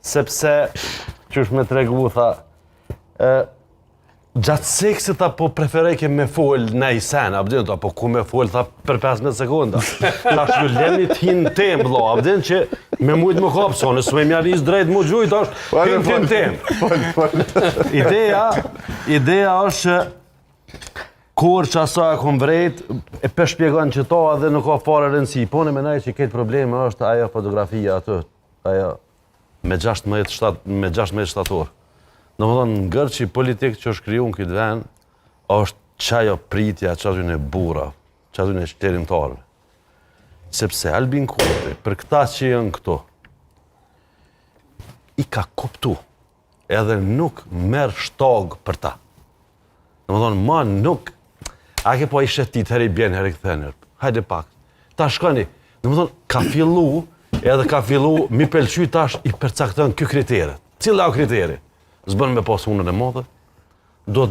Sepse, qysh me tregu, tha, e, gjatë seksit, tha, po preferojke me fol naj sen, a din, tha, po ku me fol, tha, për 15 sekonda. Tash ju leni të hinë në temë, vlla, a din që me mujtë më kapë, so, nëse me mjaris drejt mu gjujt, është, hinë të në temë. Fol, fol. Ideja, ideja është që kur që asa e kom vrejt, e pe shpjegon që ta edhe nuk ka fare rëndësi. Po në menaj që këtë probleme është ajo fotografia aty, ajo me 16, shtat, me 16 shtator. Do më thonë, ngërçi politik që është kriju në këtë vend, është qajo pritja që aty në burra, që aty në çlirimtarëve. Sepse Albin Kurti, për këta që janë këto, i ka kuptu, edhe nuk merr shtag për ta. Do më thonë, ma nuk, a ke po i shetit, herë i bjen, herë i kthen, hajde pak, ta shkoni, do më thonë, ka fillu, edhe ka fillu, mi pelqy tash i përcakton ky kriteret. Cila o kriteri? S'bën me pas hunën e madhe, duhet me